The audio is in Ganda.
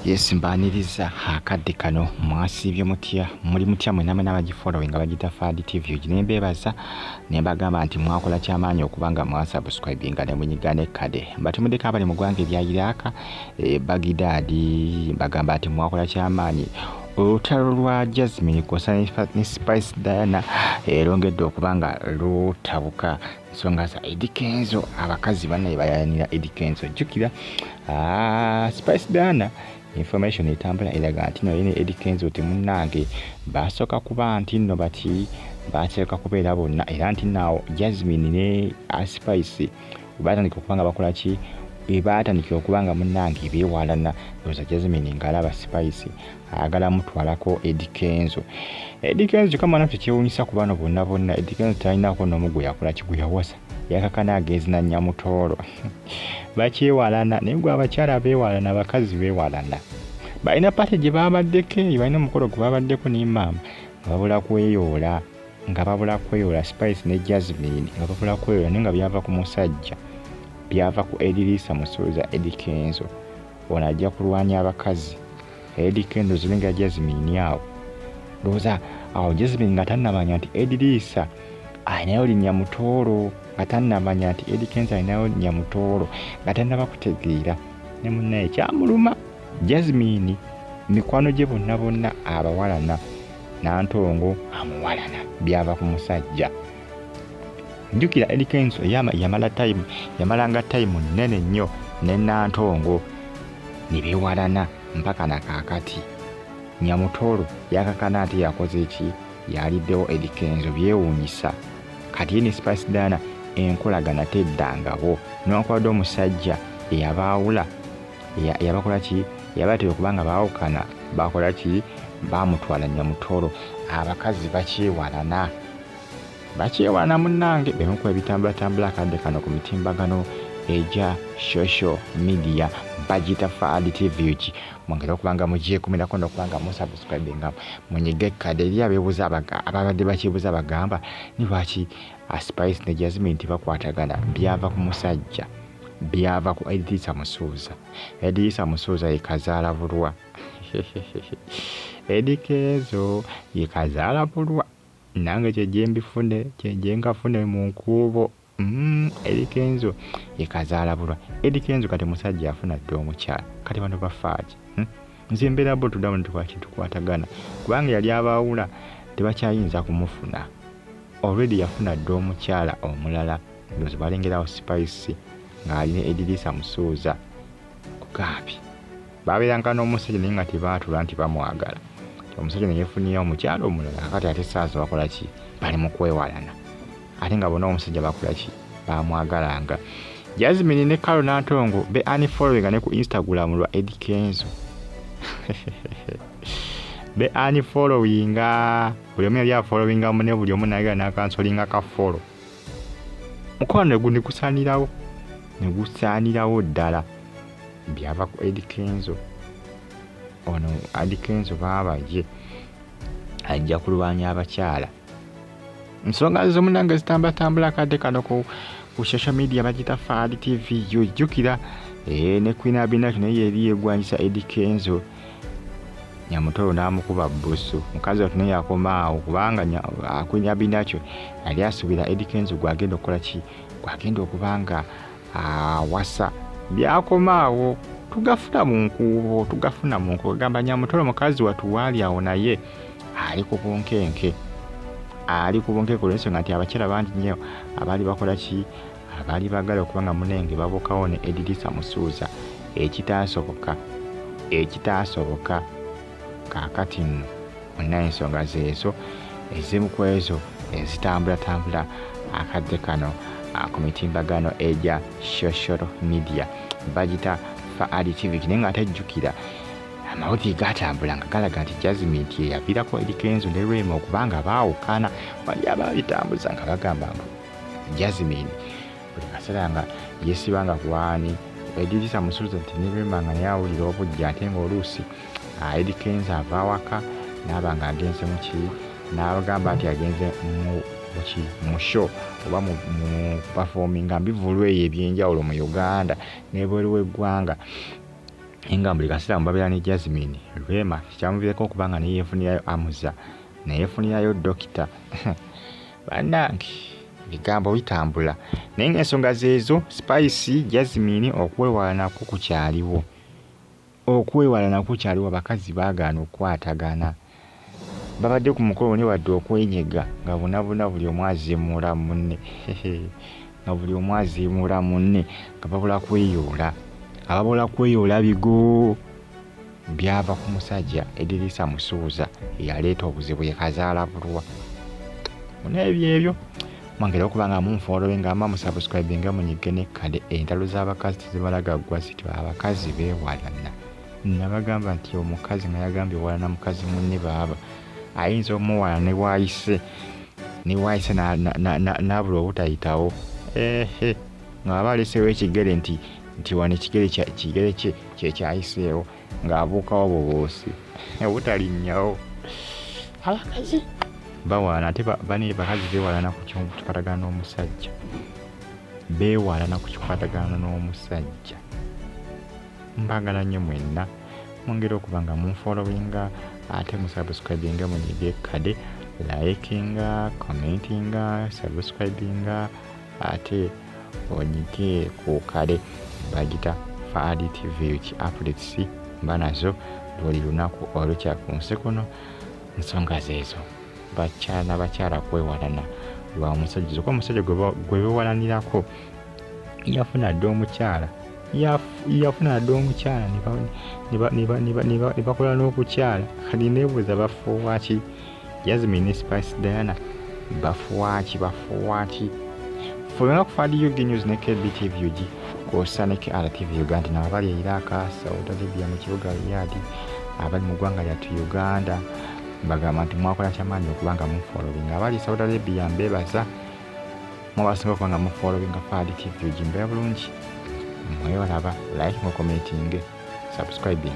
Yes, mbaaniriza akadde kano. Mwasiibye mutya? Muli mutya mwenna mwena abagifollowinga bagita Fad TV? Ne mbeebaza ne mbagamba nti mwakola kyamaanyi okuba nga mwasubscribinga ne munyiga n'ekkade. Mbatumiddeko abali mu ggwanga erya Iraq, Baghdad, mbagamba nti mwakola kyamaanyi. Olutalo lwa Jazmine kw'ossa ne Spice Diana erongedde okuba nga lutabuka. Ensonga za Eddy Kenzo, abakazi bannaye bayayanira Eddy Kenzo. Jjukira Spice Diana, information etambula eraga nti no ye ne Eddy Kenzo temunnange basooka kuba nti nno bati bateeka kubeera bonna, era nti naawo Jazmine ne Spice batandika okuba nga bakola ki, batandikira okuba nga munnange beewalana. Ndowooza Jazmine ng'alaba Spice ayagala mutwalako Eddy Kenzo. Eddy Kenzo kyokka mwana tekyewuunyisa ku bano bonna bonna, Eddy Kenzo talinako n'omu gwe yakola ki, gwe yawasa. Yakakana agenzi na Nyamutoolo. Bakyewalana, naye gwe abakyala beewalana, abakazi beewalana. Balina party gye babaddeko eyo, balina omukolo gwe babaddeko ne maama, nga babula kweyoola, nga babula kweyoola Spice ne Jazmine, nga babula kweyoola, naye nga byava ku musajja, byava ku Edirisa Musuuza Eddy Kenzo. Ono ajja kulwanya abakazi. Eddy Kenzo ziringa Jazmine awo. Ndowooza awo Jazmine nga tannamanya nti Edirisa alinayo linnya Mutoolo, nga tannamanya nti Eddy Kenzo alinayo linnya Mutoolo, nga tannaba kutegeera. Ne munnaye kyamuluma. Jazmine mikwano gye bonna bonna abawalana, Nantongo amuwalana, byava ku musajja. Jjukira Eddy Kenzo yamala time, yamalanga time nnene nnyo ne Nantongo ne beewalana mpaka na kaakati. Nyamutoolo yakakana ate yakoze ki, yaliddewo Eddy Kenzo, byewuunyisa. Kati ye ne Spice Diana enkolagana teddangawo, newankubadde omusajja eyabaawula, eyabakola ki, eyabateera okuba nga baawukana, bakola ki, baamutwala Nyamutoolo. Abakazi bakyewalana, bakyewalana munnange. Bemukuba ebitambulatambula akadde kano ku mitimbagano egya social media, bagiyita Fad TV. Ki mwongere okuba nga mugyekumirako n'okuba nga musubscribinga, munyige ekkadde. Eri abeebuuza, ababadde bakyebuuza bagamba ni lwaki Spice ne Jazmine tebakwatagana, byava ku musajja, byava ku Edirisa Musuuza. Edirisa Musuuza ye kazaala bulwa, Eddy Kenzo ye kazaala bulwa. Nange kyejje mbifune, kyejje nkafune mu nkuubo. Eddy Kenzo ye kazaala bulwa. Eddy Kenzo kati musajja yafuna dda omukyala, kati bano bafaaki? Nze mbeera bo tuddamu netukola kintukwatagana, kubanga yali abaawula tebakyayinza kumufuna. Already yafuna dda omukyala omulala. Ndowooza balengerawo Spice ng'ali ne Edirisa Musuuza, kugambye babeeranga n'omusajja naye nga tebaatula nti bamwagala. Omusajja ne yeefunira omukyala omulala, kakati ate saazo bakola ki, bali mu kwewalana, ate nga bonna omusajja bakola ki, bamwagalanga. Jazmine ne Carol Nantongo be unfollowinga ne ku Instagram lwa Eddy Kenzo, be unfollowinga. Buli omu yali afollowinga munne, buli omu nayagala n'akansolinga ka follow. Mukwano ne gusaanirawo, ne gusaanirawo ddala. Byava ku Eddy Kenzo. Ono Eddy Kenzo baaba ye ajja kulwanya abakyala. Ensonga zo munnange zitambulatambula akadde kano ku social media, bagita Fad TV. Jjukira ne Queen Abinaki naye yeri yeegwanyisa Eddy Kenzo, Nyamutolo n'amukuba bbusu. Mukazi wattu naye yakoma awo, kubanga Queen Abinakyo yali asuubira Eddy Kenzo gwagenda okukola ki, gwagenda okuba nga awasa. Byakoma awo, tugafuna mu nkuubo, tugafuna mu nkuubo. Gamba Nyamutolo mukazi wattu waali awo naye ali ku bunkenke, ali ku bunkenke, olw'ensonga nti abakyala bangi nnyo abaali bakola ki, abaali baagala okuba nga munenge babuukawo ne Edirisa Musuuza, ekitaasoboka, ekitaasoboka. Kaakati nno munnaye ensonga zeezo ezimu ku ezo ezitambulatambula akadde kano ku mitimbagano egya social media, bagita Fad TV. Naye nga ate jjukira amawulire gatambula nga galaga nti Jazmine nti yeyaviirako Eddy Kenzo ne Rema okuba nga baawukana. Wali ababitambuza nga bagamba mbu Jazmine buli kaseera nga yeesibanga ku ani, Edirisa Musuuza, nti ne Rema nga naye awulira obujja, ate ng'oluusi Eddy Kenzo ava awaka n'aba nga agenze muki, n'agamba nti agenze muki, mu show oba mu performinga mbivvulu eyo ebyenjawulo mu Uganda n'ebweru w'eggwanga. Nga buli kaseera mubabeera ne Jasmine Rema, kyamuviireko okuba nga neyeefunirayo Amuza, neyeefunirayo dokita. Bannange, ebigambo bitambula, naye ngaensonga zeezo. Spice, Jasmine, okwewala nakwo kukyaliwo, okwewala nakwo kukyaliwo. Abakazi baagaana okukwatagana, babadde ku mukolo ne wadde okwenyega nga bonabona buli omu azimuula munne, nga buli omu azimuula munne, nga babula kweyoola, ababula kweyoola bigo. Byava ku musajja Edirisa Musuuza eyaleeta obuzibu, ye kazaala bulwa. Munaebyo ebyo mwangere okuba nga munfollowinga ama musubscribinga, munyige nekkade. Entalo z'abakazi tezibalaga ggwa zityo. Abakazi beewalana. Nabagamba nti omukazi nga yagambye walana mukazi munne, baaba ayinza omuwala ne waayise n'abula obutayitawo, ehe, ng'aba aleseewo ekigere nti wano ekigere kigere kye kyekyayiseewo, ng'abuukawo bubuusi obutalinnyawo. Abakazi bawalana, ate bane bakazi beewalana ku kikwatagana n'omusajja, beewalana ku kikwatagana n'omusajja. Mbagala nnyo mwenna, mwongere okuba nga munfollowinga ate musubscribinga, munyige kade, likinga, commentinga, subscribinga, ate onyige ku kale bagita Faadi TV ki updates mba nazo buli lunaku olukya ku nsi kuno. Nsonga zeezo, bakyala nabakyala kwewalana lwa musajja. Zoka omusajja gwe bewalanirako yafuna dde omukyala, yafuna dde omukyala, ne bakola n'okukyala. Kati neebuuza, bafuuwaki Jasmine ne Spice Diana? Bafuwaki, bafuwaki? Followinga ku Fadi UG News ne KBTV UG kwossa ne KRTV Uganda, nabo abali e Iraq, Saudi Arabia, mu kibuga Riyadh, abali mu ggwanga lyattu Uganda, bagamba nti mwakola kyamaanyi okuba nga mufollowinga. Abali Saudi Arabia mbebaza, mwabasinga okuba nga mufollowinga Fadi TV UG. Mbeera bulungi, mwewalaba, like, mucommentinge, subscribing.